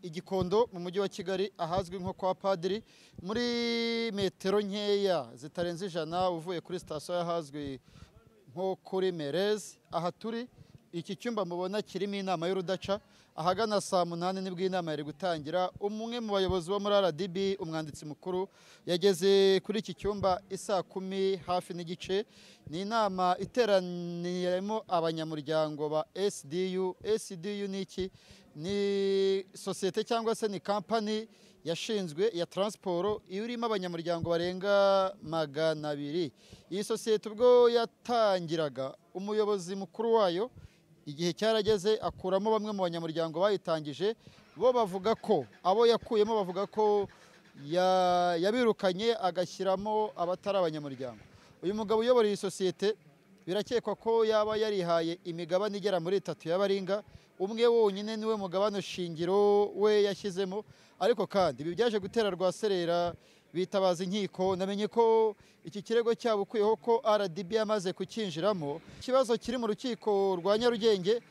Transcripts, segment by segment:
Igikondo mu mujyi wa Kigali ahazwi nko kwa Padiri, muri metero nkeya zitarenze 100 uvuye kuri sitasiyo y'ahazwi nko kuri Merez. Aha turi, iki cyumba mubona kirimo inama y'urudaca. Ahagana saa 8 nibwo inama yari gutangira. Umwe mu bayobozi bo muri RDB, umwanditsi mukuru, yageze kuri iki cyumba isaa 10 hafi n'igice. Ni inama iteraniyemo abanyamuryango ba SDU. SDU ni iki? Ni sosiyete cyangwa se ni kampani yashinzwe ya transport irimo abanyamuryango barenga 200. Iyi sosiyete ubwo yatangiraga, umuyobozi mukuru wayo igihe cyarageze akuramo bamwe mu banyamuryango bayitangije. Bo bavuga ko abo yakuyemo, bavuga ko yabirukanye agashyiramo abatari abanyamuryango. Uyu mugabo uyobora iyi sosiyete birakekwa ko yaba yarihaye imigabane igera muri 3 y'abaringa. Umwe wonyine niwe mugabane shingiro we yashyizemo. Ariko kandi ibi byaje gutera rwaserera, bitabaza inkiko. Namenye ko iki kirego cyabo ukuyeho ko RDB yamaze kukinjiramo. Ikibazo kiri mu rukiko rwa Nyarugenge.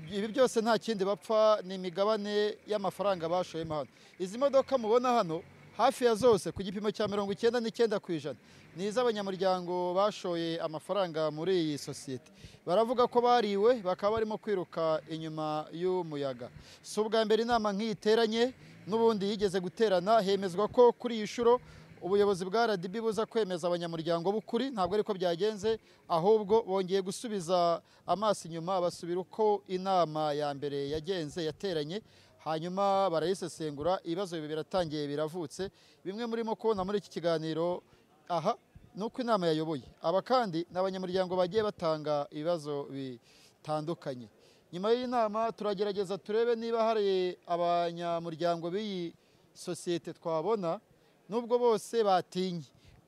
Ibi byose nta kindi bapfa, ni imigabane y'amafaranga bashoyemo hano. Izi modoka mubona hano hafi ya zose ku gipimo cya 99% ni iz'abanyamuryango bashoye amafaranga muri iyi sosiyete. Baravuga ko bariwe, bakaba barimo kwiruka inyuma y'umuyaga. Si ubwa mbere inama nk'iyi iteranye, n'ubundi yigeze guterana hemezwa ko kuri iyi nshuro ubuyobozi bwa RDB buza kwemeza abanyamuryango b'ukuri. Ntabwo ariko byagenze, ahubwo bongeye gusubiza amaso inyuma, basubira uko inama ya mbere yagenze yateranye, hanyuma barayisesengura. Ibibazo ibi biratangiye biravutse. Bimwe murimo kubona muri iki kiganiro aha ni uko inama yayoboye. Aba kandi ni abanyamuryango bagiye batanga ibibazo bitandukanye. Nyuma y'inama turagerageza turebe niba hari abanyamuryango b'iyi sosiyete twabona, nubwo bose batinye.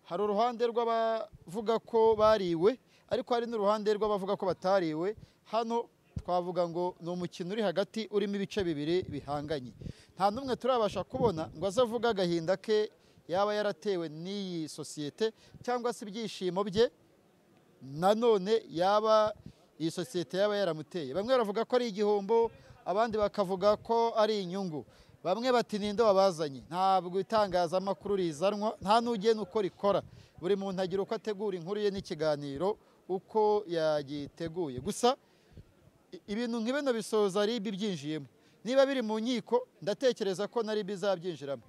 Hari uruhande rw'abavuga ko bariwe, ariko hari n'uruhande rw'abavuga ko batariwe. Hano twavuga ngo ni umukino uri hagati urimo ibice bibiri bihanganye. Nta n'umwe turabasha kubona ngo aze avuge agahinda ke yaba yaratewe n'iyi sosiyete cyangwa se ibyishimo bye nanone yaba iyi sosiyete yaba yaramuteye. Bamwe baravuga ko ari igihombo, abandi bakavuga ko ari inyungu. Bamwe bati ninde wabazanye. Ntabwo itangazamakuru rizanwa, nta n'ugena uko rikora. Buri muntu agira uko ategura inkuru ye n'ikiganiro uko yagiteguye. Gusa ibintu nk'ibino bisoza RIB byinjiyemo. Niba biri mu nkiko, ndatekereza ko na RIB izabyinjiramo.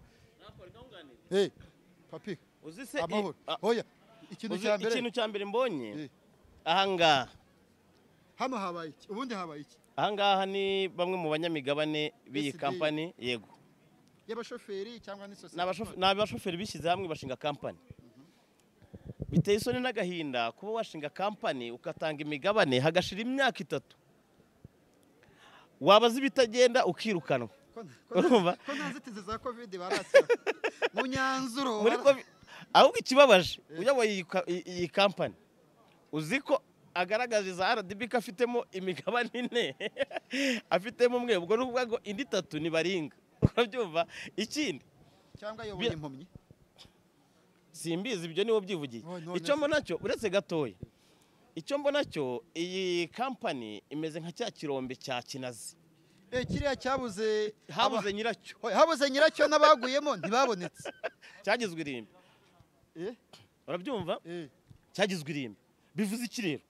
Papi, amahoro. Oya, ikintu cya mbere mbonye ahangaha hano habaye iki? Ubundi habaye iki? Ahangaha ni bamwe mu banyamigabane b'iyi kampani, yego, y'abashoferi cyangwa ni sosiyete. Ni abashoferi bishyize hamwe bashinga kampani. Biteye isoni n'agahinda kuba washinga kampani ugatanga imigabane hagashira imyaka 3, wabaza ibitagenda ukirukanwa. Urumva ko nta nzitizi za Covid barasira mu nyanzuro. Ahubwo ikibabaje, uyoboye iyi kampani uzi ko agaragaza RDB ko afitemo imigabane 4, afitemo umwe, ubwo ni ukuvuga ngo indi 3 ni baringa. Urabyumva? Ikindi cyangwa ayoboye impumyi, simbizi, ibyo niwo byivugiye. Icyo mbona cyo, uretse gatoya, icyo mbona cyo, iyi kampani imeze nka cya kirombe cya Kinazi. Kiriya cyabuze, habuze nyiracyo. Habuze nyiracyo n'abaguyemo ntibabonetse. Cyagizwe irimbi. Urabyumva? Cyagizwe irimbi. Bivuze iki rero?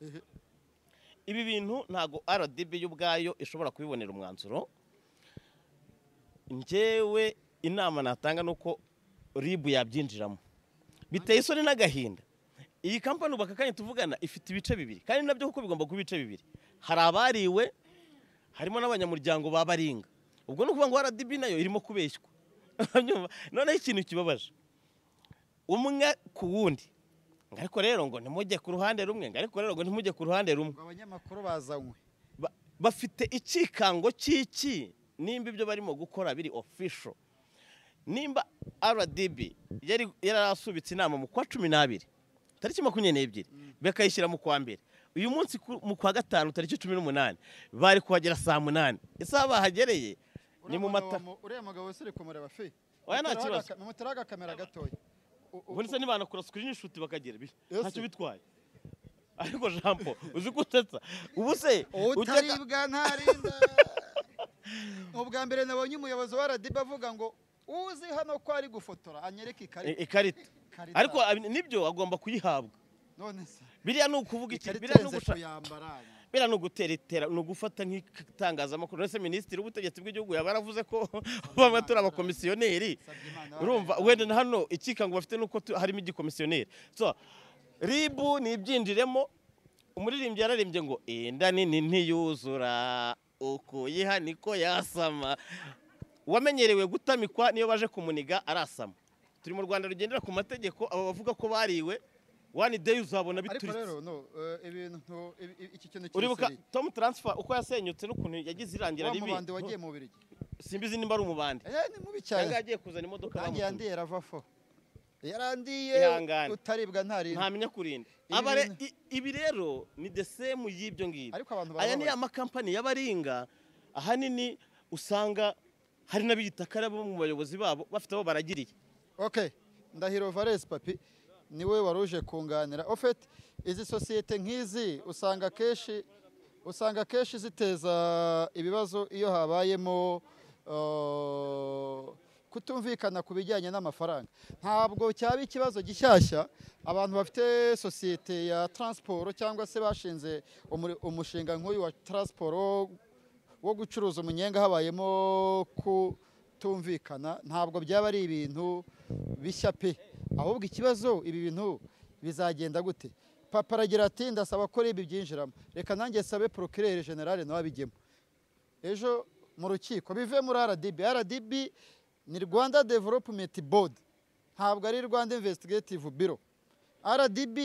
Ibi bintu ntago RDB y'ubwayo ishobora kubibonera umwanzuro. Njyewe inama natanga nuko RIB yabyinjiramo. Biteye isoni n'agahinda. Iyi kampani ubu akanya tuvugana ifite ibice bibiri, kandi nabyo kuko bigomba kuba ibice bibiri. Hari abariwe, harimo n'abanyamuryango ba baringa. Ubwo no kuvuga ngo RDB nayo irimo kubeshywa. Noneho ikintu kibabaje, umwe ku wundi, ariko rero ngo ntimujye ku ruhande rumwe, ariko rero ngo ntimujye ku ruhande rumwe. Abanyamakuru bazanywe bafite ikikango cy'iki nimba ibyo barimo gukora biri official. Nimba RDB yari yarasubitse inama mu kwa 12 tariki 22 bakayishyira mu kwa mbere, uyu munsi mu kwa 5 tariki 18 bari kuhagera saa 8. Isaha bahagereye ni mu mata. Uriya mugabo wese uri kumureba fe. Oya nta kibazo. Mumuteraga kamera gatoya. Ubundi se nibana kura screenshot bakagira ntacyo bitwaye. Ariko Jean Paul uzi kutetsa ubu se utaribwa ntarinda. Ubwa mbere nabonye umuyobozi wa RDB avuga ngo uzi hano ko ari gufotora anyereke ikarita. Ikarita. Ariko nibyo agomba kuyihabwa. None se biriya ni ukuvuga iki? Biriya ni ugusha. Biriya ni ugutera itera, ni ugufata nk'itangazamakuru. None se minisitiri w'ubutegetsi bw'igihugu yaba yaravuze ko bamwe turi abakomisiyoneri? Urumva wenda na hano ikikango bafite nuko harimo igikomisiyoneri. So RIB ni ibyinjiremo. Umuririmbyi yararimbye ngo inda nini ntiyuzura ukuyiha niko yasama. Wamenyerewe gutamikwa niyo baje kumuniga arasama. Turi mu Rwanda rugendera ku mategeko. Abo bavuga ko bariwe one day uzabona bituritse. Ariko rero no ibintu iki kintu uribuka Tom Transfer uko yasenyutse n'ukuntu yagize irangira ribi. Umubandi wagiye mu Bubiligi. Simbizi nimba ari umubandi. Ni mubi cyane. Yanga yagiye kuzana imodoka bamutumye. Yandiye ravafo. Yarandiye utaribwa ntarinda. Ntamenya kurinda. Ibi rero ni the same y'ibyo ngibyo. Aya ni amakampani y'abaringa ahanini usanga hari n'abiyita karabo mu bayobozi babo bafite abo baragiriye. Okay, Ndahiro Valens Papi niwe waruje kunganira. En fait izi societe nk'izi usanga keshi ziteza ibibazo iyo habayemo kutumvikana ku bijyanye n'amafaranga. Ntabwo cyaba ikibazo gishyashya abantu bafite societe ya transport cyangwa se bashinze umushinga nk'uyu wa transport wo gucuruza umunyenga habayemo kutumvikana, ntabwo byaba ari ibintu bishya pe. Ahubwo ikibazo ibi bintu bizagenda gute? Papa aragira ati ndasaba ko ibi byinjiramo, reka nanjye sabe procureur general nawe abigemo ejo mu rukiko bive muri RDB. RDB ni Rwanda Development Board, ntabwo ari Rwanda Investigative Bureau. RDB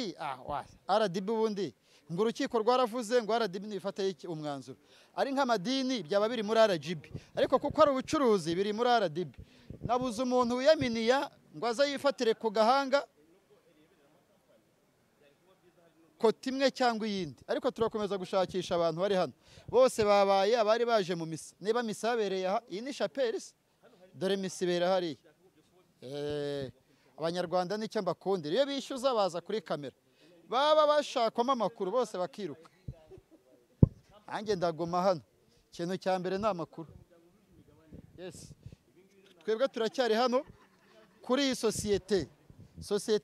RDB ubundi ngo urukiko rwaravuze ngo RDB nifate umwanzuro. Ari nk'amadini byaba biri muri RGB, ariko kuko ari ubucuruzi biri muri RDB. Nabuze umuntu wiyaminiya ngo aze yifatire ku gahanga koti imwe cyangwa iyindi. Ariko turakomeza gushakisha abantu bari hano bose babaye abari baje mu misa. Niba misa yabereye aha, iyi ni chapelle, dore misa ibera hariya. Abanyarwanda nicyo mbakundira, iyo bishyuza baza kuri kamera baba bashakwamo amakuru bose bakiruka. Nanjye ndaguma hano, ikintu cya mbere ni amakuru. Yes, twebwe turacyari hano kuri iyi sosiyete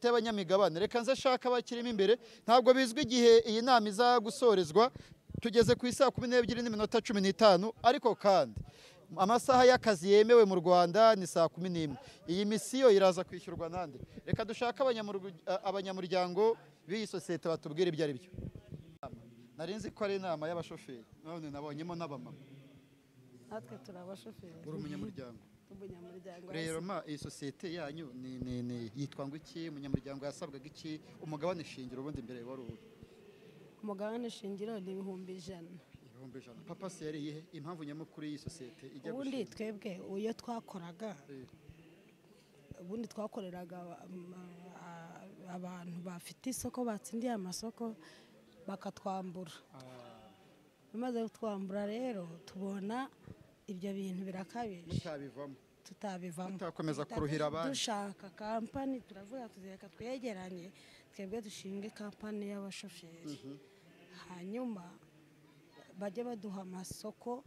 y'abanyamigabane. Reka nze shaka abakirimo imbere. Ntabwo bizwi igihe iyi nama iza gusorezwa, tugeze ku isaa 12:15, ariko kandi amasaha y'akazi yemewe mu Rwanda ni saa 11. Iyi misiyo iraza kwishyurwa nande? Reka dushake abanyamuryango b'iyi sosiyete batubwire ibyo ari byo. Nari nzi ko ari inama y'abashoferi, none nabonyemo n'abamama. Natwe turi abashoferi. Uri umunyamuryango? Rero ma iyi sosiyete yanyu ni yitwa ngo iki? Umunyamuryango yasabwaga iki? Umugabane shingiro ubundi mbere wari uwo? Umugabane shingiro ni 100,000. 100,000. Papa se yari iyihe impamvu nyamukuru y'iyi sosiyete ijya gushinga? Ubundi twebwe iyo twakoraga, ubundi twakoreraga abantu bafite isoko batsindiye amasoko bakatwambura. Bamaze kutwambura rero tubona ibyo bintu birakabije. Tutabivamo. Tutakomeza kuruhira abandi. Dushaka kampani turavuga tuzereka twegeranye twebwe dushinge kampani y'abashoferi. Hanyuma bajye baduha amasoko.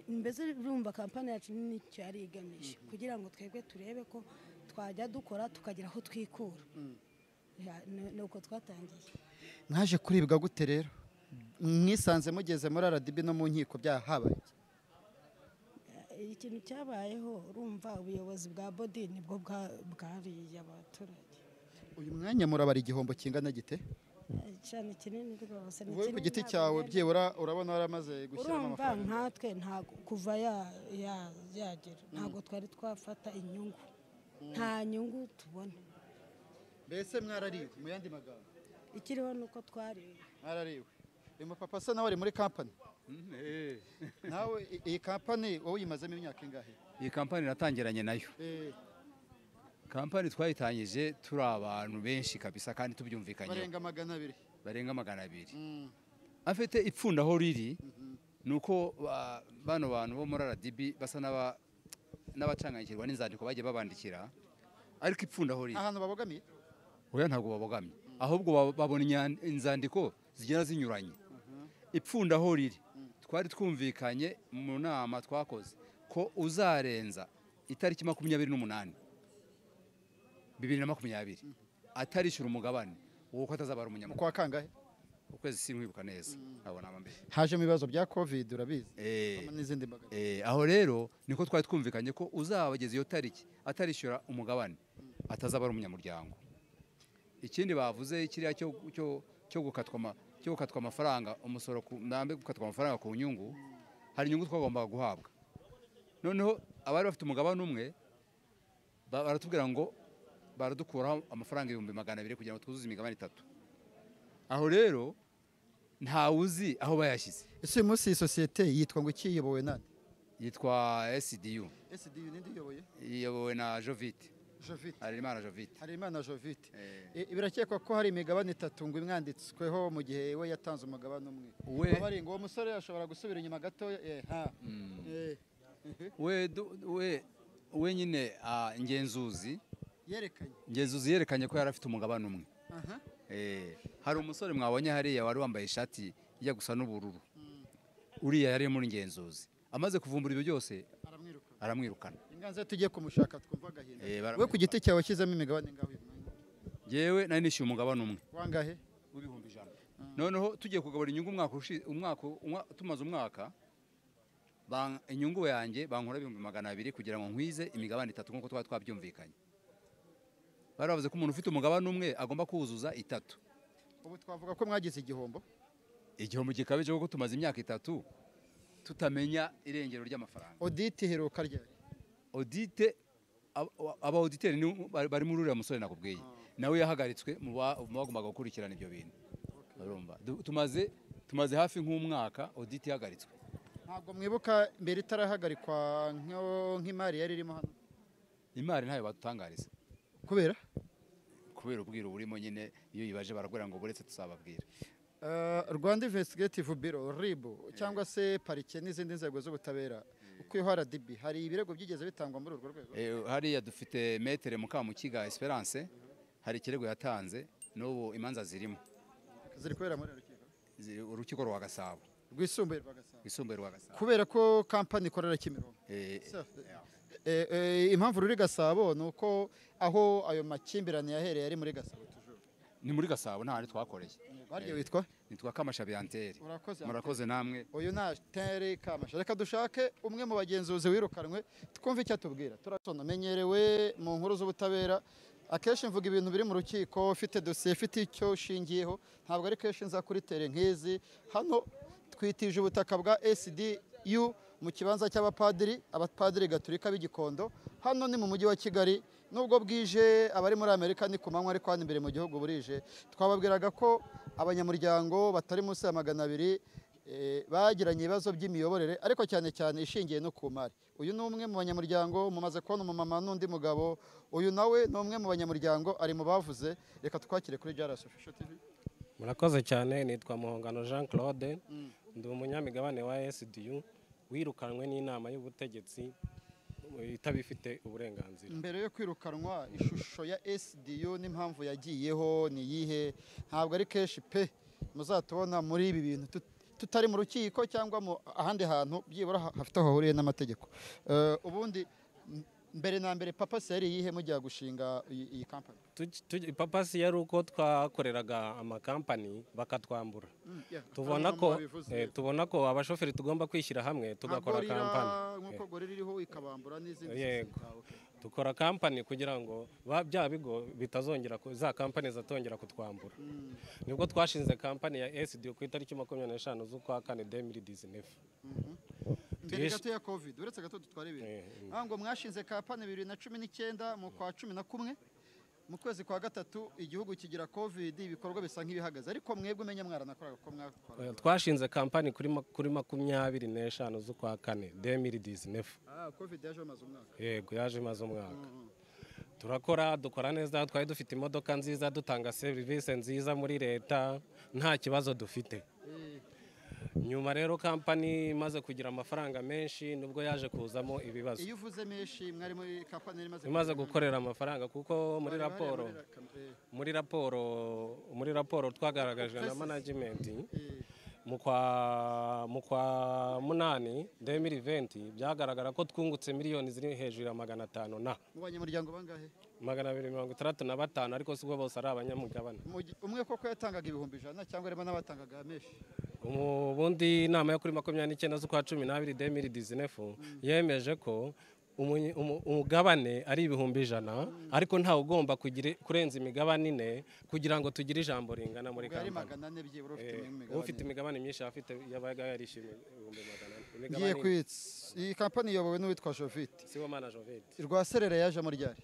Mbese urumva kampani yacu nicyo yari igamije, kugira ngo twebwe turebe ko twajya dukora tukagira aho twikura. Nuko twatangiye. Mwaje kuribwa gute rero? Mwisanze mugeze muri RDB no mu nkiko byahabaye? Ikintu cyabayeho urumva ubuyobozi bwa bodi nibwo bwariye abaturage. Uyu mwanya murabara igihombo kingana gite? Cyane kinini rwose. Wowe ku giti cyawe byibura urabona waramaze gushyiramo amafaranga? Urumva nkatwe ntago kuva yagera ntago twari twafata inyungu, nta nyungu tubona. Mbese mwarariwe mu yandi magambo? Ikiriho nuko twariwe. Mwarariwe. Uyu mupapa se nawe ari muri kampani? Nawe iyi kampani wowe uyimazemo imyaka ingahe? Iyi kampani natangiranye nayo. Kampani twayitangije turi abantu benshi kabisa kandi tubyumvikanyeho. Barenga 200. Barenga 200. Afite ipfunda aho riri nuko bano bantu bo muri RDB basa n'abacanganyikirwa n'inzandiko bagiye babandikira, ariko ipfunda aho riri. Ahantu babogamiye? Oya ntabwo babogamye. Ahubwo babona inzandiko zigenda zinyuranye. Ipfunda aho riri. Twari twumvikanye mu nama twakoze ko uzarenza itariki 28 2020 atarishyura umugabane, uwo ko atazabara umunyamuryango. Kwa kangahe? Ukwezi sinkwibuka neza, ntabwo naba mbere. Hajemo ibibazo bya covid, urabizi, n'izindi mbogamizi. Aho rero niko twari twumvikanye ko uzabageza iyo tariki atarishyura umugabane atazabara umunyamuryango. Ikindi bavuze kiriya cyo gukatwa amafaranga, umusoro ku ndambe, gukatwa amafaranga ku nyungu, hari inyungu twagombaga guhabwa. Noneho abari bafite umugabane umwe baratubwira ngo baradukuraho amafaranga 200,000 kugira ngo twuzuze imigabane 3. Aho rero ntawe uzi aho bayashyize. Ese uyu munsi iyi sosiyete yitwa ngo iki, iyobowe nande? Yitwa SDU. SDU ninde iyoboye? Iyobowe na Jovite. Jovite. Harerimana Jovite. Harerimana Jovite. Birakekwa ko hari imigabane 3 ngo imwanditsweho mu gihe we yatanze umugabane umwe. Abari ngo uwo musore ashobora gusubira inyuma gato. We nyine ngenzuzi yerekanye ko yari afite umugabane umwe. Hari umusore mwabonye hariya wari wambaye ishati ijya gusa n'ubururu, uriya yari muri ngenzuzi, amaze kuvumbura ibyo byose aramwirukana. Inganze tugiye kumushaka twumva agahinda. We ku giti cyawe washyizemo imigabane ngaho? Yewe nari nishyuye umugabane umwe. Wangahe? W'100,000. Noneho tugiye kugabura inyungu umwaka tumaze umwaka, inyungu yanjye bankora 200,000 kugira ngo nkwize imigabane 3 nkuko twari twabyumvikanye. Baravuze ko umuntu ufite umugabane umwe agomba kuzuza 3. Ubu twavuga ko mwagize igihombo? Igihombo gikabije kuko tumaze imyaka 3 tutamenya irengero ry'amafaranga. Audit iheruka ryari? Audit, aba auditeur bari muri uriya musore nakubwiye, nawe yahagaritswe mu bagombaga gukurikirana ibyo bintu. Urumva tumaze hafi nk'umwaka audit yahagaritswe. Ntabwo mwibuka mbere itarahagarikwa nk'imari yari irimo hano? Imari ntayo badutangariza. Kubera ubwiru burimo nyine, iyo yibaje baragura ngo buretse tuzababwira. Rwanda Investigative Bureau RIB cyangwa se parike n'izindi nzego z'ubutabera, uko RDB, hari ibirego byigeze bitangwa muri urwo rwego? Hariya dufite Maître Mukamukiga Esperance, hari ikirego yatanze n'ubu imanza zirimo. Ziri kubera muri rukiko? Urukiko rwa Gasabo. Rwisumbuye rwa Gasabo. Rwisumbuye rwa Gasabo. Kubera ko company ikorera Kimironko. Impamvu ruri Gasabo ni uko aho ayo makimbirane yahereye ari muri Gasabo toujours. Ni muri Gasabo nta handi twakoreye. Barye witwa? Nitwa Kamashabi Antere. Murakoze namwe. Uyu na Antere Kamasha. Reka dushake umwe mu bagenzuzi wirukanwe twumve icyo atubwira. Turamenyerewe mu nkuru z'ubutabera, akenshi mvuga ibintu biri mu rukiko, ufite dossier ifite icyo ushingiyeho, ntabwo ari kenshi nza kuri tere nk'izi. Hano twitije ubutaka bwa SDU mu kibanza cy'abapadiri, abapadiri gaturika b'Igikondo. Hano ni mu mujyi wa Kigali, nubwo bwije abari muri Amerika ni ku manywa, ariko hano imbere mu gihugu burije. Twababwiraga ko abanyamuryango batari munsi ya 200 bagiranye ibibazo by'imiyoborere, ariko cyane cyane ishingiye no ku mari. Uyu ni umwe mu banyamuryango, mumaze kubona umumama n'undi mugabo, uyu nawe ni umwe mu banyamuryango ari mu bavuze. Reka twakire kuri Jaras Official TV. Murakoze cyane, nitwa Muhongano Jean Claude, ndi umunyamigabane wa SDU wirukanwe n'inama y'ubutegetsi itabifite uburenganzira. Mbere yo kwirukanwa, ishusho ya SDU n'impamvu yagiyeho ni yihe? Ntabwo ari kenshi pe muzatubona muri ibi bintu tutari mu rukiko cyangwa mu ahandi hantu byibura hafite aho hahuriye n'amategeko. Ubundi mbere na mbere papa yari yihe mujya gushinga iyi company? Papa yari uko twakoreraga amakampani bakatwambura. Tubona ko abashoferi tugomba kwishyira hamwe tugakora company. Nkuko Gorilla iriho ikabambura n'izindi. Yego. Dukora company kugira ngo bya bigo bitazongera za company zatongera kutwambura. Nibwo twashinze company ya SDU ku itariki 25 z'ukwa kane 2019. Mbere gato ya Covid, uretse gato dutwara ibintu. Ngo mwashinze company 2019 mu kwa 11, mu kwezi kwa 3 igihugu kigira Covid, ibikorwa bisa nk'ibihagaze, ariko mwebwe umenya mwaranakoraga ko mwakora. Twashinze company kuri 25 z'ukwa kane 2019. Covid yaje maze umwaka. Yego, yaje maze umwaka. Turakora, dukora neza, twari dufite imodoka nziza, dutanga service nziza muri leta, nta kibazo dufite. Nyuma rero company imaze kugira amafaranga menshi nubwo yaje kuzamo ibibazo. Iyo uvuze menshi mwari muri company imaze gukorera amafaranga, kuko muri raporo twagaragajwe na management Mu kwa munani 2020 byagaragara ko twungutse miliyoni ziri hejuru ya 500 na Mu banyamuryango bangahe? 265, ariko sibwo bose ari abanyamugabane. Umwe koko yatangaga 100,000 cyangwa arimo n'abatangaga menshi? Ubundi inama yo kuri 29 z'ukwa 12 2019 yemeje ko umugabane ari 100,000, ariko ntawe ugomba kurenza imigabane 4 kugira ngo tugire ijambo ringana muri kampani. Ufite imigabane myinshi afite yabaga yarishimye 400,000. Ngiye kwitsa iyi kampani iyobowe n'uwitwa Jovite. Sibomana Jovite. Rwaserera yaje muri ryari?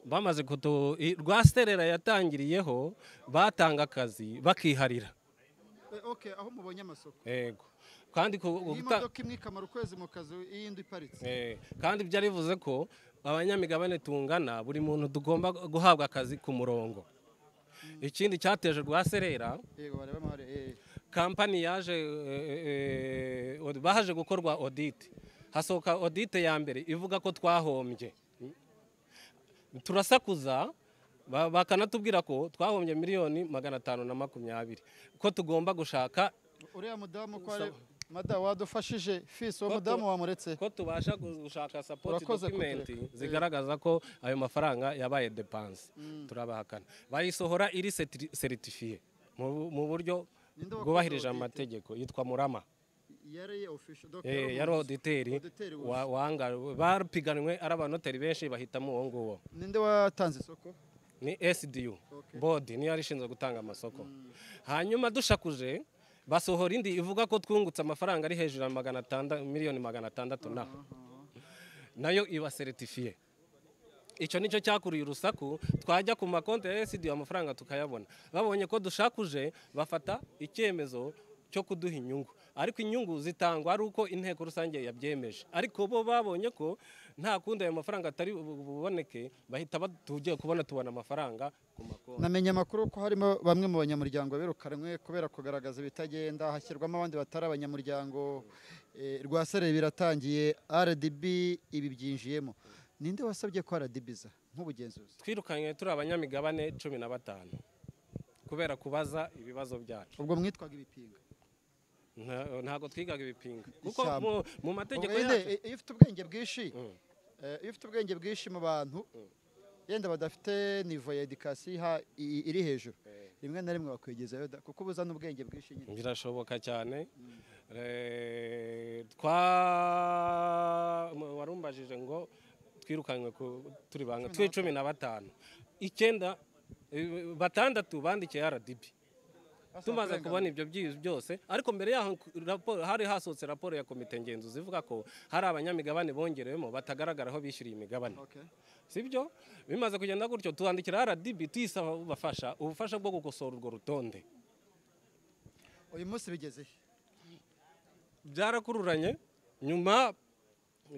Bamaze Rwaserera yatangiriyeho batanga akazi bakiharira. Okay, aho mubonye amasoko. Yego. Kandi imodoka imwe ikamara ukwezi mu kazi iyindi iparitse. Kandi byarivuze ko abanyamigabane tungana, buri muntu tugomba guhabwa akazi ku murongo. Ikindi cyateje Rwaserera, yego bareba amahare, kampani yaje bahaje gukorwa audit. Hasohoka audit ya mbere ivuga ko twahombye. Turasakuza bakanatubwira ko twahombye miliyoni 520, ko tugomba gushaka uriya mudamu ko ari mada wadufashije fisi uwo mudamu wamuretse ko tubasha gushaka support document zigaragaza ko ayo mafaranga yabaye dépense. Turabahakana bayisohora iri certifié mu buryo bwubahirije amategeko. Yitwa Murama, yari auditeur wanga bapiganwe ari abanoteri benshi bahitamo uwo nguwo. Ninde watanze isoko? Ni SDU board niyo yarishinzwe gutanga amasoko. Hanyuma dushakuje basohora indi ivuga ko twungutse amafaranga ari hejuru ya 600 miliyoni 600 na nayo iba certifié. Icyo nicyo cyakuriye urusaku, twajya ku makonti ya SDU amafaranga tukayabona. Babonye ko dushakuje bafata icyemezo cyo kuduha inyungu, ariko inyungu zitangwa ari uko inteko rusange yabyemeje. Ariko bo babonye ko nta kundi ayo mafaranga atari buboneke, bahita tugiye kubona tubona amafaranga ku makonti. Namenye amakuru ko harimo bamwe mu banyamuryango birukanwe kubera kugaragaza ibitagenda, hashyirwamo abandi batari abanyamuryango. Rwaserera biratangiye, RDB ibi byinjiyemo. Ninde wasabye ko RDB iza nk'ubugenzuzi? Twirukanye turi abanyamigabane 15 kubera kubaza ibibazo byacu. Ubwo mwitwaga ibipinga? Ntago twigaga ibipinga kuko mu mategeko yacu iyo ufite ubwenge bwinshi, iyo ufite ubwenge bwinshi mu bantu yenda badafite niveau ya education iri hejuru, rimwe na rimwe bakwigezayo kuko ubuzana ubwenge bwinshi nyine. Birashoboka cyane. Warumbajije ngo twirukanywe turi banga twe 15, 9 6 bandikiye RDB. Tumaze kubona ibyo byose, ariko mbere yaho hari hasohotse raporo ya komite ngenzuzi ivuga ko hari abanyamigabane bongerewemo batagaragaraho bishyuriye imigabane. Sibyo? Bimaze kugenda gutyo tuandikira RDB tuyisaba ubafasha ubufasha bwo gukosora urwo rutonde. Uyu munsi bigeze byarakururanye, nyuma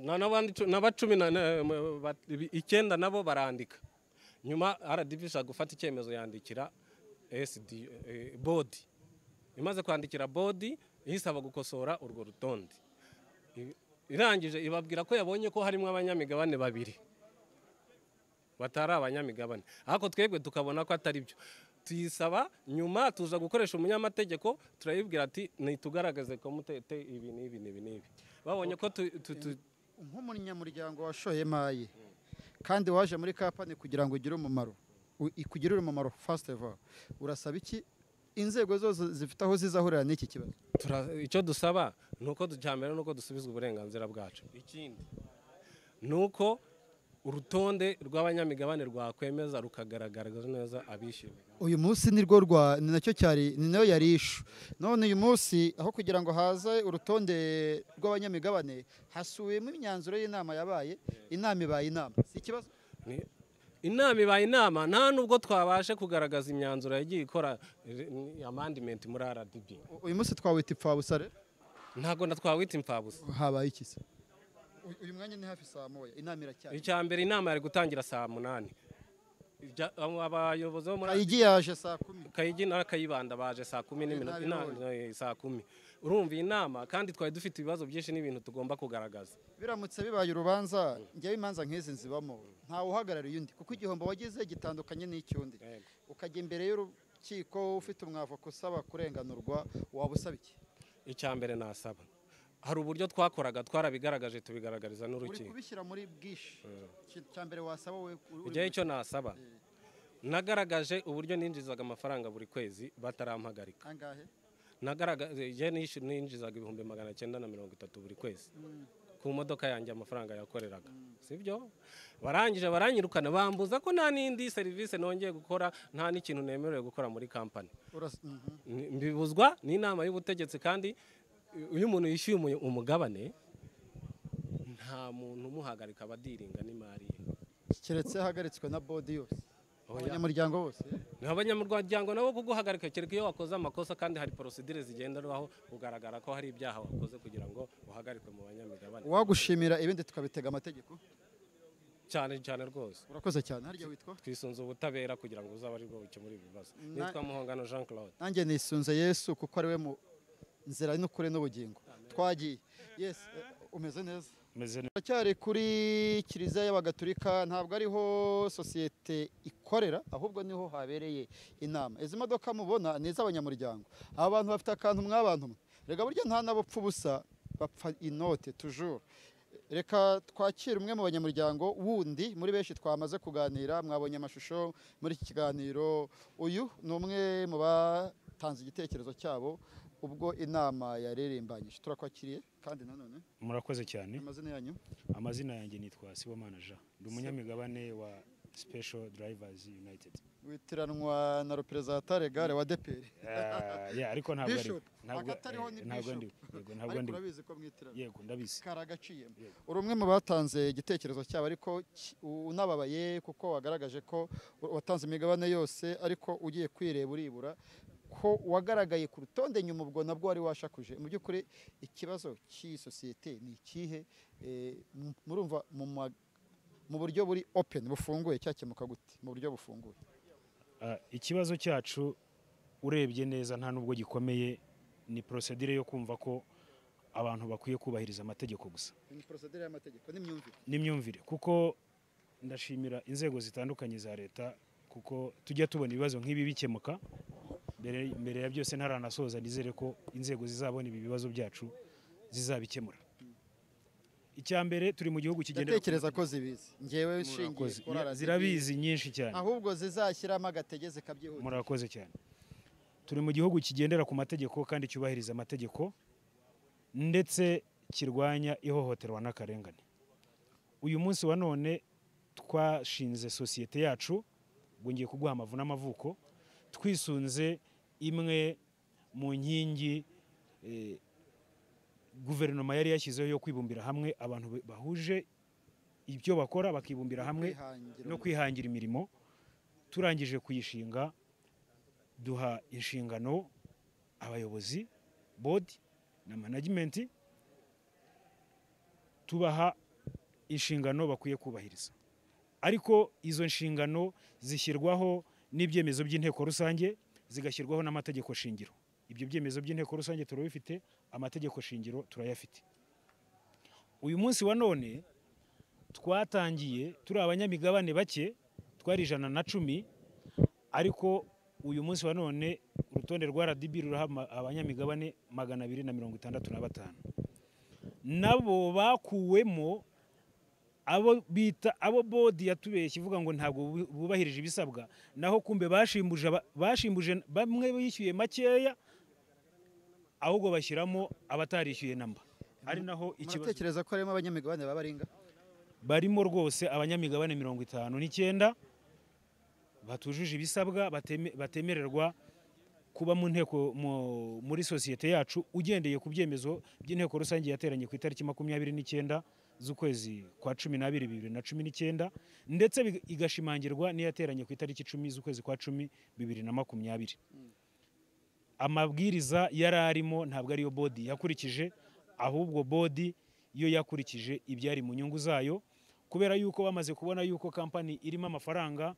n'abandi n'aba 19 nabo barandika. Nyuma RDB ishaka gufata icyemezo yandikira SD board. Imaze kwandikira board isaba gukosora urwo rutonde. Irangije ibabwira ko yabonye ko harimo abanyamigabane babiri batari abanyamigabane, ariko twebwe tukabona ko atari byo. Tuyisaba nyuma tuza gukoresha umunyamategeko, turayibwira ati nitugaragaze ko mutete ibi n'ibi n'ibi n'ibi. Babonye ko nk'umunyamuryango washoye mayi kandi waje muri kampani kugira ngo ugire umumaro, ikugirira umumaro first of all, urasaba iki inzego zose zifite aho zizahurira n'iki kibazo? Icyo dusaba nuko ducyambere nuko dusubizwa uburenganzira bwacu. Ikindi nuko urutonde rw'abanyamigabane rwakwemeza rukagaragaza neza abishyuye. Uyu munsi nirwo rwa ni nacyo cyari ni nayo yari ishu. None uyu munsi aho kugira ngo haze urutonde rw'abanyamigabane hasuwemo imyanzuro y'inama yabaye, inama ibaye inama. Si ikibazo? Inama ibaye inama, nta nubwo twabashe kugaragaza imyanzuro yagiye ikora amendment muri RDB. Uyu munsi twawita ipfabusa rero? Ntago twawita impfabusa. Habaye iki se? Uyu mwanya ni hafi saa 1, inama iracyari. Icya mbere inama yari gutangira saa 8. Abayobozi bo muri Kayigi yaje saa 10. Kayigi na Kayibanda baje saa 10 n'iminota saa 10. Urumva inama kandi twari dufite ibibazo byinshi n'ibintu tugomba kugaragaza. Biramutse bibaye urubanza, njyewe imanza nk'izi nzibamo, ntawe uhagarariye undi kuko igihombo wagize gitandukanye n'icyundi. Ukajya imbere y'urukiko rukiko, ufite umwavoka usaba kurenganurwa, waba usaba iki? Icya mbere nasaba, hari uburyo twakoraga twarabigaragaje tubigaragariza Uri n'urukiko. kubishyira muri bwinshi. Ikintu cya mbere wasaba wowe uri Igihe icyo nasaba, nagaragaje uburyo ninjizaga amafaranga buri kwezi batarampagarika. Angahe? Nagaragaje ninjizaga 930,000 buri kwezi ku modoka yanjye, amafaranga yakoreraga, sibyo? Barangije baranyirukana, bambuza ko nta n'indi serivisi nongeye gukora, nta n'ikintu nemerewe gukora muri kampani. Mbibuzwa n'inama y'ubutegetsi. Kandi iyo umuntu yishyuye umugabane, nta muntu umuhagarika, abadiringa n'imari ye. Keretse hagaritswe na board yose. Oya. Abanyamuryango bose. Ni abanyamuryango nabo kuguhagarika kereka iyo wakoze amakosa, kandi hari procédure zigenderwaho kugaragara ko hari ibyaha wakoze kugira ngo uhagarikwe mu banyamigabane. Uwagushimira, ibindi tukabitega amategeko. Cyane cyane rwose. Urakoze cyane. Harya witwa? Twisunze ubutabera kugira ngo uzabe aribwo bukemura ibibazo. Nitwa Muhongano Jean Claude. Nanjye nisunze Yesu, kuko ari we mu nzira n'ukuri n'ubugingo. Twagiye. Yes, umeze neza? Meze neza. Turacyari kuri kiliziya y'Abagatulika. Ntabwo ariho sosiyete ikorera, ahubwo niho habereye inama. Izi modoka mubona ni iz'abanyamuryango. Aba bantu bafite akantu mw'abantu mwe. Rega burya nta n'abapfa ubusa, bapfa inote toujours. Reka twakire umwe mu banyamuryango wundi muri benshi twamaze kuganira, mwabonye amashusho muri iki kiganiro. Uyu ni umwe mu batanze igitekerezo cyabo ubwo inama yaririmbanyije. Turakwakiriye kandi nanone. Murakoze cyane. Amazina yanyu? Amazina yanjye nitwa Sibomana Jean, ndi umunyamigabane wa Special Drivers United. Witiranwa na représentant légal wa ADEPR. Yeah, ariko ntabwo ari Bishop. ntabwo Akatariho ni ntabwo ndi Bishop. yego, ntabwo Ariko ndi. urabizi ko mwitirana. Yego, ndabizi. Karagaciyemo. Yego. Uri umwe mu batanze igitekerezo cyabo, ariko unababaye kuko wagaragaje ko watanze imigabane yose, ariko ugiye kwireba uribura, ko wagaragaye ku rutonde nyuma, ubwo nabwo wari washakuje. Mu by'ukuri ikibazo cy'iyi sosiyete ni ikihe? Murumva mu buryo buri open, bufunguye, cyakemuka gute mu buryo bufunguye? Ikibazo cyacu urebye neza nta nubwo gikomeye, ni procédure yo kumva ko abantu bakwiye kubahiriza amategeko gusa. Ni procédure y'amategeko n'imyumvire. N'imyumvire, kuko ndashimira inzego zitandukanye za leta, kuko tujya tubona ibibazo nk'ibi bikemuka. Mbere ya byose, ntaranasoza, nizere ko inzego zizabona ibi bibazo byacu zizabikemura. Icya mbere, turi mu gihugu kigendera ku Ndatekereza ko zibizi, ngewe nshingiye Murakoze. kuri RDB. Zirabizi nyinshi cyane. Ahubwo zizashyiramo agatege zikabyihuta. Murakoze cyane. Turi mu gihugu kigendera ku mategeko kandi cyubahiriza amategeko, ndetse kirwanya ihohoterwa n'akarengane. Uyu munsi wa none twashinze sosiyete yacu, ubwo ngiye kuguha amavu n'amavuko, twisunze imwe mu nkingi guverinoma yari yashyizeho yo kwibumbira hamwe, abantu bahuje ibyo bakora bakibumbira hamwe Kwihangira no kwihangira imirimo. Turangije kuyishinga, duha inshingano abayobozi, board na management, tubaha inshingano bakwiye kubahiriza. Ariko izo nshingano zishyirwaho n'ibyemezo by'inteko rusange, zigashyirwaho n'amategeko shingiro. Ibyo byemezo by'inteko rusange turabifite, amategeko shingiro turayafite. Uyu munsi wa none twatangiye turi abanyamigabane bake, twari 110, ariko uyu munsi wa none urutonde rwa RDB ruriho abanyamigabane 265. Nabo bakuwemo abo bita abo board yatubeshye ivuga ngo ntabwo bubahirije ibisabwa, naho kumbe bashimbuje bamwe bishyuye makeya, ahubwo bashyiramo abatarishyuye namba, ari naho ikibazo. Muratekereza ko harimo abanyamigabane baba baringa? Barimo rwose abanyamigabane 59 batujuje ibisabwa, batemererwa kuba mu nteko muri sosiyete yacu, ugendeye ku byemezo by'inteko rusange yateranye ku itariki 29 z'ukwezi kwa 12 2019, ndetse igashimangirwa n'iyateranye ku itariki 10 z'ukwezi kwa 10 2020. Amabwiriza yari arimo ntabwo ariyo board yakurikije, ahubwo board yo yakurikije ibyari mu nyungu zayo, kubera yuko bamaze kubona yuko kampani irimo amafaranga,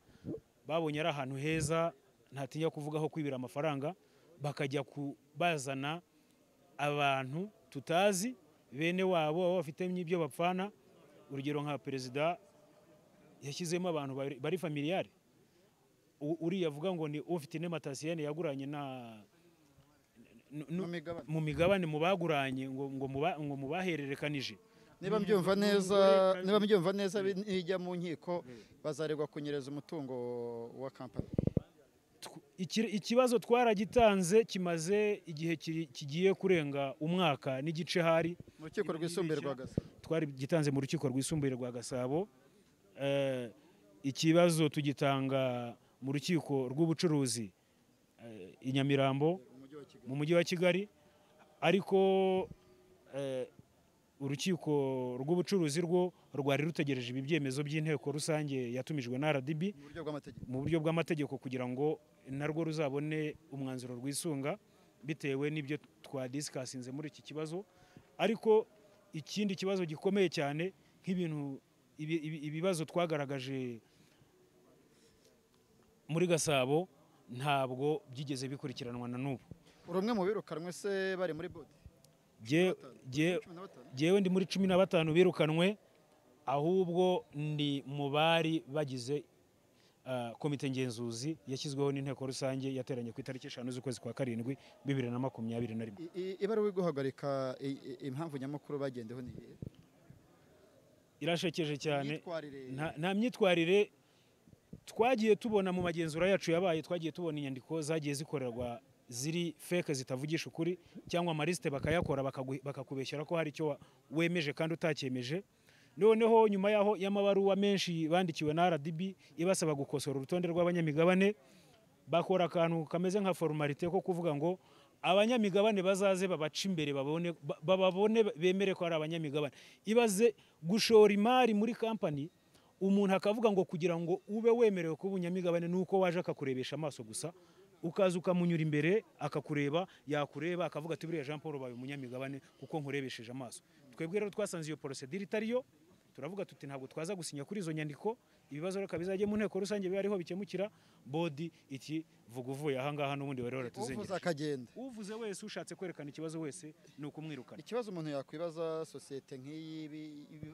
babonye ari ahantu heza, ntatinya kuvugaho, kwibira amafaranga, bakajya bazana abantu tutazi bene wabo, baba bafitemo ibyo bapfana. Urugero nka perezida yashyizemo abantu bari familiyari. Uriya avuga ngo ni ufite Matasiyene yaguranye na mu migabane mu baguranye ngo mubahererekanije. Niba mbyumva neza nijya mu nkiko bazaregwa kunyereza umutungo wa kampani. Ikibazo twaragitanze kimaze igihe kigiye kurenga umwaka n'igice hari mu rukiko rwisumbuye rwa Gasabo. Twari gitanze mu rukiko rwisumbuye rwa Gasabo. Ikibazo tugitanga mu rukiko rw'ubucuruzi i Nyamirambo mu mujyi wa Kigali, ariko urukiko rw'ubucuruzi rwo rwari rutegereje ibi byemezo by'inteko rusange yatumijwe na RDB mu buryo bw'amategeko kugira ngo narwo ruzabone umwanzuro rwisunga bitewe n'ibyo twadisikasinze muri iki kibazo. Ariko ikindi kibazo gikomeye cyane nk'ibintu ibibazo twagaragaje muri Gasabo ntabwo byigeze bikurikiranwa na n'ubu. Urumwe mu birukanwe se bari muri bodi? Jewe ndi muri 15 birukanwe, ahubwo ndi mu bari bagize komite ngenzuzi yashyizweho n'inteko rusange yateranye ku itariki 5 z'ukwezi kwa 7 2021. Ibaruwa iguhagarika impamvu nyamukuru bagendeho ni iyihe? Irashekeje cyane. Nta myitwarire twagiye tubona mu magenzura yacu yabaye. Twagiye tubona inyandiko zagiye zikorerwa ziri fake zitavugisha ukuri, cyangwa amaliste bakayakora bakakubeshyera ko hari icyo wemeje kandi utakyemeje. Noneho nyuma yaho y'amabaruwa menshi bandikiwe na RDB ibasaba gukosora urutonde rw'abanyamigabane, bakora akantu kameze nka formalite ko kuvuga ngo abanyamigabane bazaze babaca imbere bababone bemere ko ari abanyamigabane. Ibaze gushora imari muri company umuntu akavuga ngo kugira ngo ube wemerewe kuba umunyamigabane nuko waje akakurebesha amaso gusa, ukaza ukamunyura imbere akakureba, yakureba akavuga ati buriya Jean Paul baye umunyamigabane kuko nkurebesheje amaso. Twebwe rero twasanze iyo procedure itariyo, turavuga tuti ntabwo twaza gusinya kuri izo nyandiko, ibibazo reka bizajye mu nteko rusange bibe ariho bikemukira. Bodi iti vuga uvuye aha ngaha n'ubundi bari baratuzengereje. Uvuze akagenda, uvuze wese ushatse kwerekana ikibazo wese ni ukumwirukana. Ikibazo umuntu yakwibaza sosiyete nk'iyi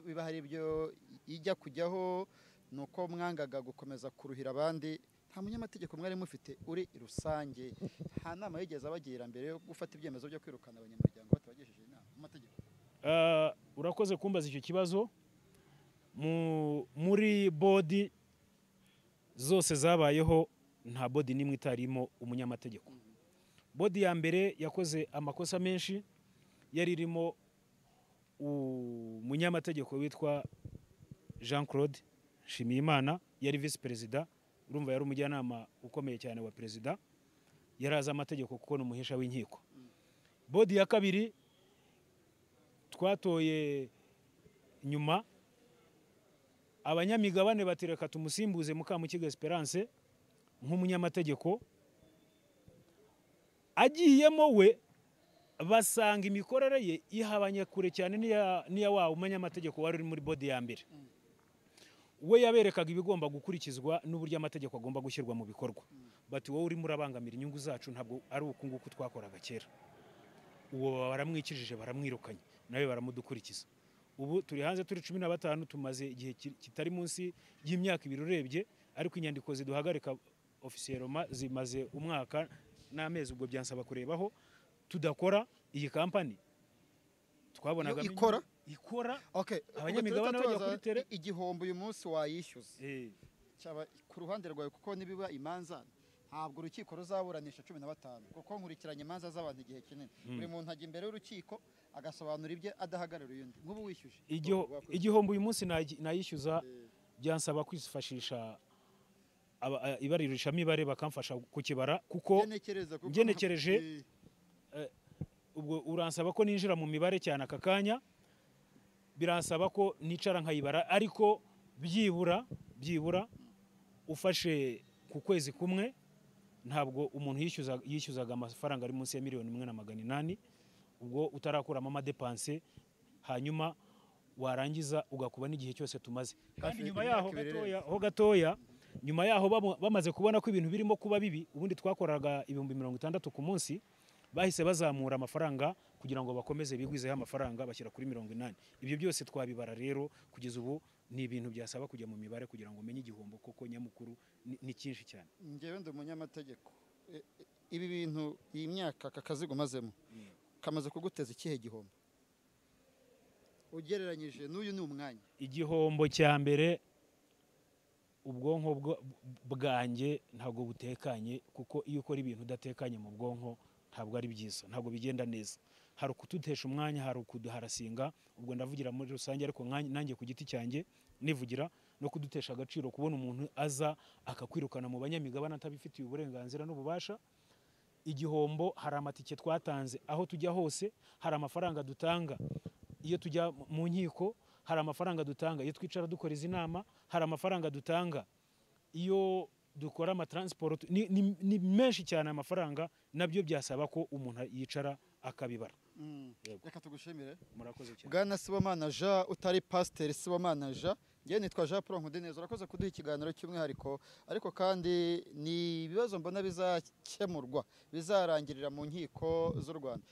biba hari ibyo ijya kujyaho nuko mwangaga gukomeza kuruhira abandi. Nta munyamategeko mwari mufite uri rusange, nta nama yigeze abagira mbere yo gufata ibyemezo byo kwirukana abanyamuryango batabagejeje inama mu mategeko? Urakoze kumbaza icyo kibazo. Muri bodi zose zabayeho nta bodi nimwe itarimo umunyamategeko. Bodi ya mbere yakoze amakosa menshi, yari irimo umunyamategeko witwa Jean Claude Nshimiyimana, yari vice perezida, urumva yari umujyanama ukomeye cyane wa perezida, yaraza amategeko kuko ni umuhesha w'inkiko. Bodi ya kabiri twatoye nyuma, abanyamigabane batereka tumusimbuze Mukamukiga Esperance nk'umunyamategeko, agiyemo we basanga imikorere ye ihabanye kure cyane n'iya wa umunyamategeko wari uri muri bodi ya mbere. We yaberekaga ibigomba gukurikizwa n'uburyo amategeko agomba gushyirwa mu bikorwa. Bati wowe urimo urabangamira inyungu zacu, ntabwo ari uku nguku twakoraga kera. Uwo baramwikijije baramwirukanye, nawe baramudukurikiza. Ubu turi hanze turi 15, tumaze igihe kitari munsi y'imyaka 2 urebye, ariko inyandiko ziduhagarika officiellement zimaze umwaka n'amezi, ubwo byansaba kurebaho tudakora iyi company twabonaga ikora. Okay, abanyamigabane bajya kuri tere. Igihombo uyu munsi wayishyuza cyaba ku ruhande rwawe, kuko nibiba imanza ntabwo urukiko ruzaburanisha 15, kuko nkurikiranye imanza z'abantu igihe kinini. Buri muntu ajya imbere y'urukiko agasobanura ibye adahagarariye undi. Nk'ubu wishyuje igihombo uyu munsi nayishyuza, byansaba kwifashisha ibaririshamibare bakamfasha kukibara, kuko ngenekereje ubwo uransaba ko ninjira mu mibare cyane aka kanya, biransaba ko nicara nkayibara, ariko byibura ufashe ku kwezi kumwe ntabwo umuntu yishyuzaga amafaranga ari munsi ya 1,800,000, ubwo utarakuramo amadepanse, hanyuma warangiza ugakuba n'igihe cyose tumaze. Kandi nyuma yaho gatoya nyuma yaho bamaze kubona ko ibintu birimo kuba bibi, ubundi twakoraga 60,000 ku munsi, bahise bazamura amafaranga kugira ngo bakomeze bigwizeho amafaranga bashyira kuri 80. Ibyo byose twabibara rero kugeza ubu Ni ibintu byasaba kujya mu mibare kugira ngo umenye igihombo koko nyamukuru ni cyinshi cyane. Njyewe ndi umunyamategeko. Ibi bintu, iyi myaka aka kazigo umazemo kamaze kuguteza ikihe gihombo ugereranyije n'uyu ni umwanya? Igihombo cya mbere, ubwonko bwanjye ntabwo butekanye, kuko iyo ukora ibintu udatekanye mu bwonko ntabwo ari byiza, ntabwo bigenda neza. Hari ukudutesha umwanya, hari ukuduharasinga, ubwo ndavugira muri rusange, ariko nanjye ku giti cyanjye nivugira, no kudutesha agaciro, kubona umuntu aza akakwirukana mu banyamigabane atabifitiye uburenganzira n'ububasha. Igihombo, hari amatike twatanze aho tujya hose, hari amafaranga dutanga iyo tujya mu nkiko, hari amafaranga dutanga iyo twicara dukora izi nama, hari amafaranga dutanga iyo dukora amatransport, ni menshi cyane amafaranga, nabyo byasaba ko umuntu yicara akabibara. Reka tugushimire. Murakoze cyane. Bwana Sibomana Jean, utari Pasiteri Sibomana Jean, njyewe nitwa Jean Paul Nkundineza, urakoze kuduha ikiganiro cy'umwihariko, ariko kandi ni ibibazo mbona bizakemurwa, bizarangirira mu nkiko z'u Rwanda.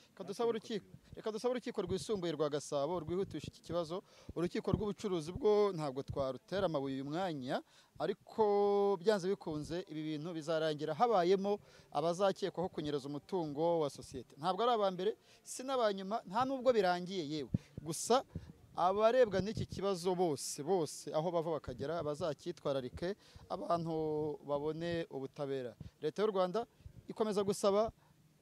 Reka dusabe urukiko rwisumbuye rwa Gasabo rwihutisha iki kibazo. Urukiko rw'ubucuruzi bwo ntabwo twarutera amabuye uyu mwanya, ariko byanze bikunze ibi bintu bizarangira habayemo abazakekwaho kunyereza umutungo wa sosiyete. Ntabwo ari aba mbere, si n'abanyuma, nta nubwo birangiye yewe. Gusa abarebwa n'iki kibazo bose bose aho bava bakagera bazacyitwararike, abantu babone ubutabera. Leta y'u Rwanda ikomeza gusaba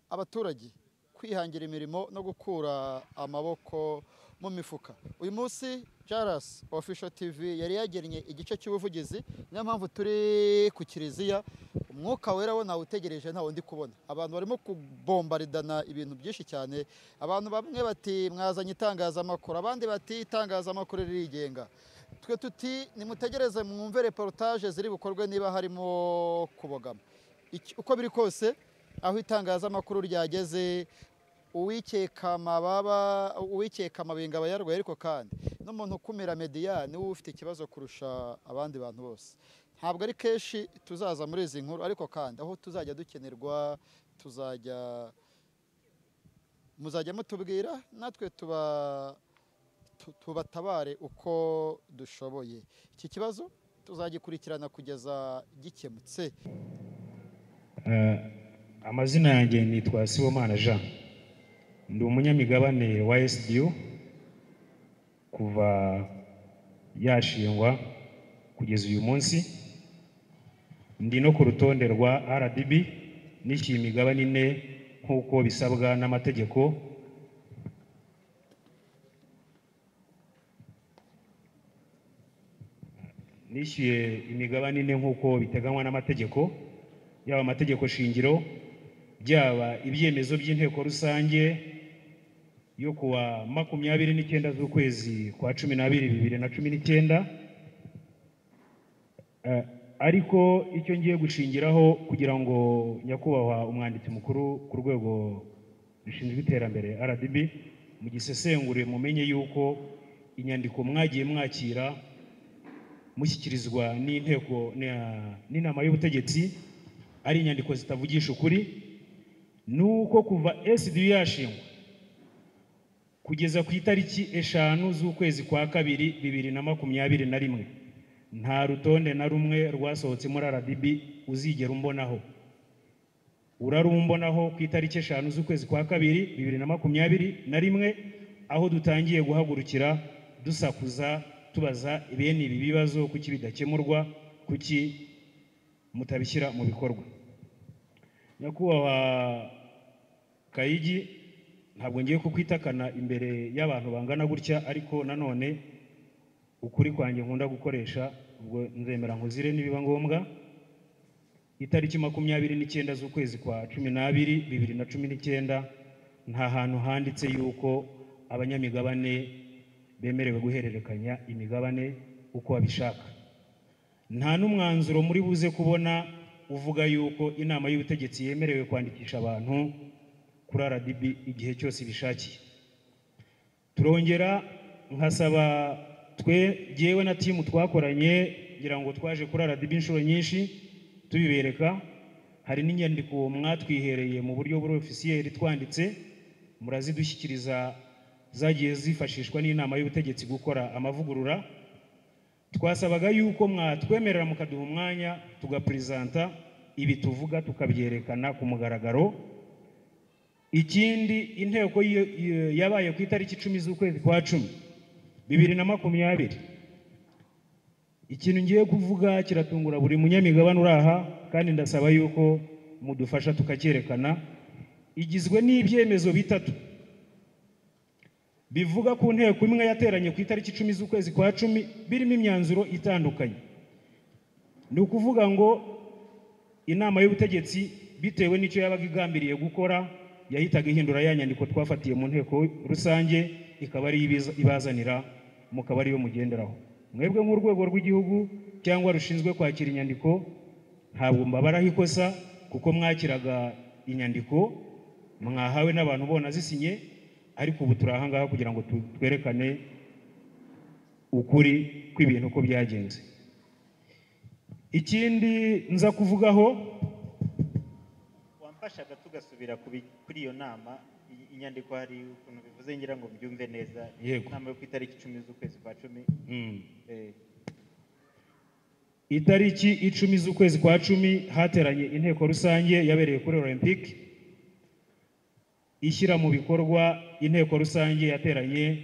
abaturage kwihangira imirimo no gukura amaboko mu mifuka. Uyu munsi Jaras Official TV yari yagennye igice cy'ubuvugizi, niyo mpamvu turi ku kiliziya. Umwuka wera wo nawutegereje, ntawe ndi kubona. Abantu barimo kubombaridana ibintu byinshi cyane. Abantu bamwe bati mwazanye itangazamakuru, abandi bati itangazamakuru ririgenga. Twe tuti nimutegereze mwumve reportage ziri bukorwe niba harimo kubogama. Uko biri kose aho itangazamakuru ryageze, uwikeka amababa, uwikeka amabinga aba yarwaye, ariko kandi n'umuntu ukumira media niwe ufite ikibazo kurusha abandi bantu bose. Ntabwo ari kenshi tuzaza muri izi nkuru, ariko kandi aho tuzajya dukenerwa tuzajya muzajya mutubwira, natwe tubatabare uko dushoboye. Iki kibazo tuzagikurikirana kugeza gikemutse. Amazina yanjye nitwa Sibomana Jean, ndi umunyamigabane wa SDU kuva yashingwa kugeza uyu munsi. Ndi no ku rutonde rwa RDB, nishyuye imigabane ine nk'uko bisabwa n'amategeko. Nishyuye imigabane ine nk'uko biteganywa n'amategeko, yaba amategeko shingiro, byaba ibyemezo by'inteko rusange yo kuwa 29 z'ukwezi kwa 12 2019. Ariko icyo ngiye gushingiraho kugira ngo nyakubahwa umwanditsi mukuru ku rwego rushinzwe iterambere RDB mugisesengure, mumenye yuko inyandiko mwagiye mwakira mushyikirizwa n'inteko n'inama y'ubutegetsi ari inyandiko zitavugisha ukuri. Nuko kuva SDU yashingwa kugeza ku itariki 5 z'ukwezi kwa 2 2021 nta rutonde na rumwe rwasohotse muri RDB uzigera umbonaho. Urarumbonaho ku itariki 5 z'ukwezi kwa 2 2021, aho dutangiye guhagurukira dusakuza tubaza bene ibi bibazo, kuki bidakemurwa, kuki mutabishyira mu bikorwa. Nyakubahwa Kayigi, ntabwo ngiye kukwitakana imbere y'abantu bangana gutya, ariko nanone ukuri kwanjye nkunda gukoresha, ubwo nzemera nkuzire nibiba ngombwa. Itariki 29 z'ukwezi kwa 12 2019 nta hantu handitse yuko abanyamigabane bemerewe guhererekanya imigabane uko babishaka. Nta n'umwanzuro muri buze kubona uvuga yuko inama y'ubutegetsi yemerewe kwandikisha abantu kuri RDB igihe cyose ibishakiye. Turongera nkasaba twe jyewe na timu twakoranye, ngira ngo twaje kuri RDB inshuro nyinshi tubibereka, hari n'inyandiko mwatwihereye mu buryo buri officiel twanditse, murazidushyikiriza, zagiye zifashishwa n'inama y'ubutegetsi gukora amavugurura. Twasabaga yuko mwatwemerera mukaduha umwanya tugapresenta ibi tuvuga, tukabyerekana ku mugaragaro. Ikindi, inteko yabaye ku itariki 10 z'ukwezi kwa 10 2020. Ikintu ngiye kuvuga kiratungura buri munyamigabane uraha, kandi ndasaba yuko mudufasha tukacyerekana. Igizwe n'ibyemezo bitatu bivuga ku nteko imwe yateranye ku itariki 10 z'ukwezi kwa 10, birimo imyanzuro itandukanye. Ni ukuvuga ngo inama y'ubutegetsi bitewe n'icyo yabaga igambiriye gukora yahitaga ihindura ya nyandiko twafatiye mu nteko rusange, ikaba ari ibazanira, mukaba ariyo mugenderaho. Mwebwe nk'urwego rw'igihugu cyangwa rushinzwe kwakira inyandiko, ntabwo mbabaraho ikosa kuko mwakiraga inyandiko mwahawe n'abantu bona zisinye, ariko ubu turi aha ngaha kugira ngo twerekane ukuri kw'ibintu uko byagenze. Ikindi nza kuvugaho, wamfashaga tugasubira kuri iyo nama, inyandiko hari ukuntu bivuze ngira ngo mbyumve neza. Inama yo ku itariki 10 z'ukwezi kwa 10. Itariki 10 z'ukwezi kwa 10 hateranye inteko rusange yabereye kuri Olympique, ishyira mu bikorwa inteko rusange yateranye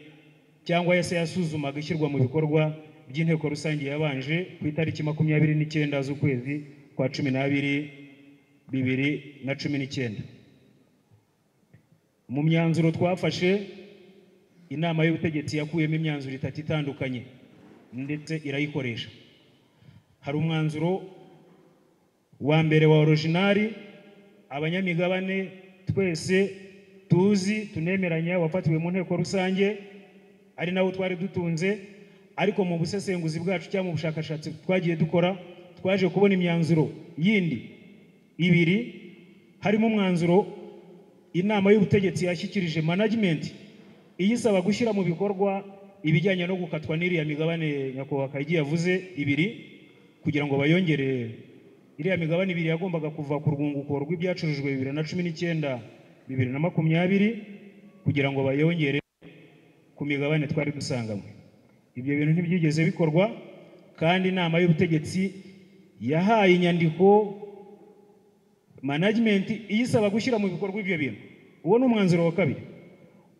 cyangwa yase yasuzumaga ishyirwa mu bikorwa by'inteko rusange yabanje ku itariki 29 z'ukwezi kwa 12 2019. Mu myanzuro twafashe, inama y'ubutegetsi yakuyemo imyanzuro itatu itandukanye ndetse irayikoresha. Hari umwanzuro wa mbere wa originali abanyamigabane twese tuzi tunemeranya, wafatiwe mu nteko rusange ari nawo twari dutunze, ariko mu busesenguzi bwacu cyangwa mu bushakashatsi twagiye dukora twaje kubona imyanzuro yindi ibiri, harimo umwanzuro inama y'ubutegetsi yashyikirije management iyisaba gushyira mu bikorwa ibijyanye no gukatwa n'iriya migabane nyakubahwa Kayigi yavuze ibiri, kugira ngo bayongere iriya migabane ibiri yagombaga kuva ku rwunguko rw'ibyacurujwe 2019 2020, kugira ngo bayongere ku migabane twari dusanganywe. Ibyo bintu ntibyigeze bikorwa, kandi inama y'ubutegetsi yahaye inyandiko management iyisaba gushyira mu bikorwa ibyo bintu. Uwo ni umwanzuro wa kabiri.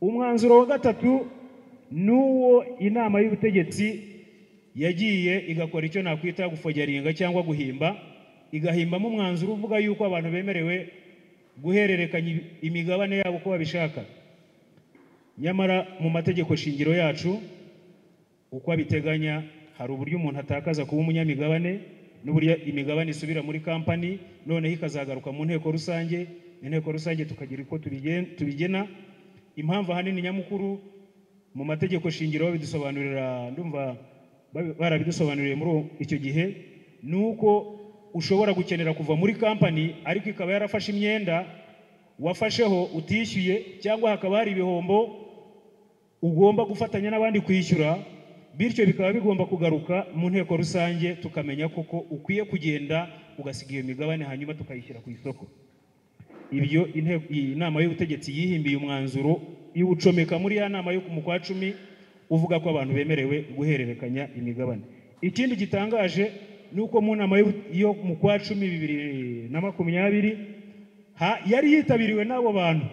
Umwanzuro wa gatatu n'uwo inama y'ubutegetsi yagiye igakora icyo nakwita gufogeringa cyangwa guhimba, igahimbamo umwanzuro uvuga yuko abantu bemerewe guhererekanya imigabane yabo uko babishaka. Nyamara mu mategeko shingiro yacu uko abiteganya, hari uburyo umuntu atakaza kuba umunyamigabane n'uburyo imigabane isubira muri kampani, noneho ikazagaruka mu nteko rusange, inteko rusange tukagira uko tubigena. Impamvu ahanini nyamukuru mu mategeko shingiro babidusobanurira, ndumva barabidusobanuriye muri icyo gihe, ni uko ushobora gukenera kuva muri kampani ariko ikaba yarafashe imyenda wafasheho utishyuye, cyangwa hakaba hari ibihombo ugomba gufatanya n'abandi kwishyura, bityo bikaba bigomba kugaruka mu nteko rusange tukamenya koko ukwiye kugenda ugasiga iyo migabane hanyuma tukayishyira ku isoko. Ibyo inama y'ubutegetsi yihimbiye umwanzuro iwucomeka muri ya nama yo mu kwa 10 uvuga ko abantu bemerewe guhererekanya imigabane. Ikindi gitangaje ni uko mu nama yo mu kwa 10 2020 yari yitabiriwe n'abo bantu,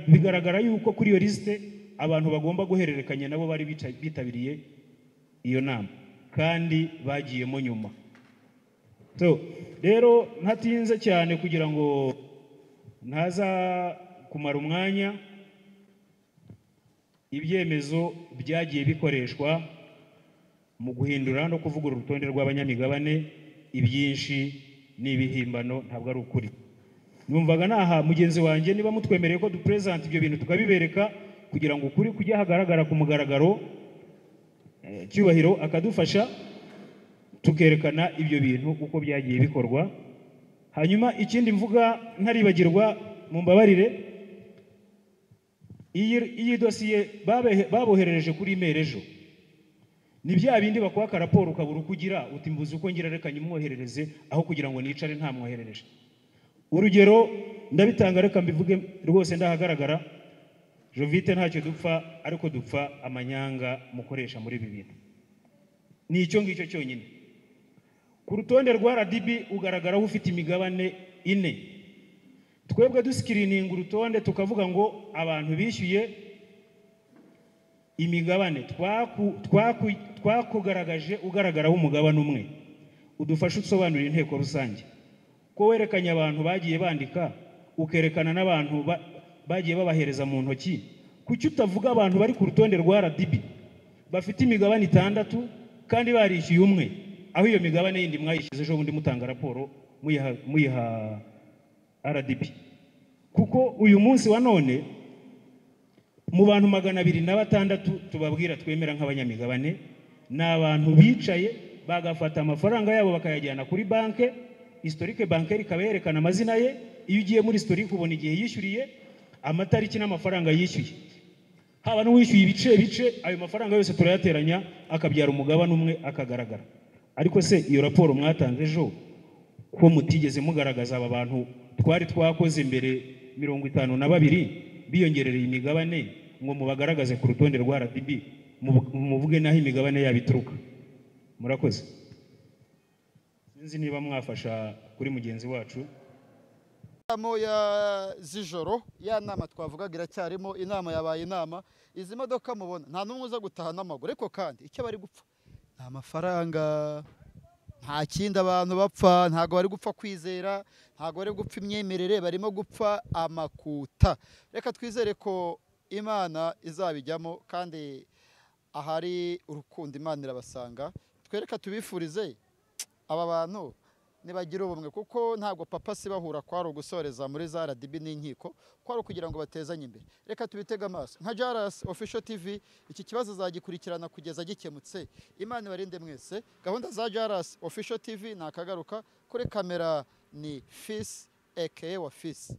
bigaragara yuko kuri iyo liste abantu bagomba guhererekanya nabo bari bitabiriye iyo nama kandi bagiyemo nyuma. So rero ntatinze cyane kugira ngo ntaza kumara umwanya, ibyemezo byagiye bikoreshwa mu guhindura no kuvugurura urutonde rw'abanyamigabane, ibyinshi n'ibihimbano, ntabwo ari ukuri. Numvaga naha mugenzi wanjye niba mutwemereye ko dupresent ibyo bintu tukabibereka kugira ngo ukuri kujya hagaragara ku mugaragaro, Cyubahiro akadufasha tukerekana ibyo bintu uko byagiye bikorwa. Hanyuma ikindi mvuga ntaribagirwa, mumbabarire, iyi dosiye baboherereje kuri email ejo, ni bya bindi bakwaka raporo ukabura uko ugira uti mbuze uko ngira reka nyimwoherereze aho kugira ngo nicare ntamwoherereje. Urugero ndabitanga reka mbivuge rwose ndahagaragara, Jovite ntacyo dupfa ariko dupfa amanyanga mukoresha muri ibi bintu. Ni icyo ngicyo cyonyine. Ku rutonde rwa RDB ugaragaraho ufite imigabane 4. Twebwe dusikirininga urutonde tukavuga ngo abantu bishyuye imigabane twakugaragaje ugaragaraho umugabane umwe. Udufashe usobanurira inteko rusange ko werekanye abantu bagiye bandika, ukerekana n'abantu bagiye babahereza mu ntoki. Kuki utavuga abantu bari ku rutonde rwa RDB bafite imigabane 6 kandi barishyuye umwe, aho iyo migabane yindi mwayishyize ejo bundi mutanga raporo muyiha RDB? Kuko uyu munsi wa none mu bantu 206 tubabwira twemera nk'abanyamigabane ni abantu bicaye bagafata amafaranga yabo bakayajyana kuri banke, historique bancaire ikaba yerekana amazina ye. Iyo ugiye muri historique ubona igihe yishyuriye, amatariki n'amafaranga yishyuye. Haba n'uwishyuye ibice bice, ayo mafaranga yose turayateranya akabyara umugabane umwe akagaragara. Ariko se iyo raporo mwatanze ejo ko mutigeze mugaragaza aba bantu twari twakoze mbere 52 biyongerereye imigabane ngo mubagaragaze ku rutonde rwa RDB, muvuge naho imigabane yabo ituruka? Murakoze. Sinzi niba mwafasha kuri mugenzi wacu. Ya z'ijoro ya nama twavugaga iracyarimo, inama yabaye inama. Izi modoka mubona nta n'umwe uza gutaha n'amaguru, ariko kandi icyo bari gupfa ni amafaranga. Nta kindi abantu bapfa, ntago bari gupfa kwizera, ntago bari gupfa imyemerere, barimo gupfa amakuta. Reka twizere ko Imana izabijyamo, kandi ahari urukundo Imana irabasanga. Twereka tubifurize aba bantu nibagira ubumwe, kuko ntabwo papa si bahura kwari ugusoreza muri za RDB n'inkiko, kwari kugira ngo batezanye imbere. Reka tubitege amaso nka Jaras Official TV, iki kibazo zagikurikirana kugeza gikemutse. Imana ibarinde mwese. Gahunda za Jaras Official TV nakagaruka. Kuri kamera ni Fis aka wa Fis.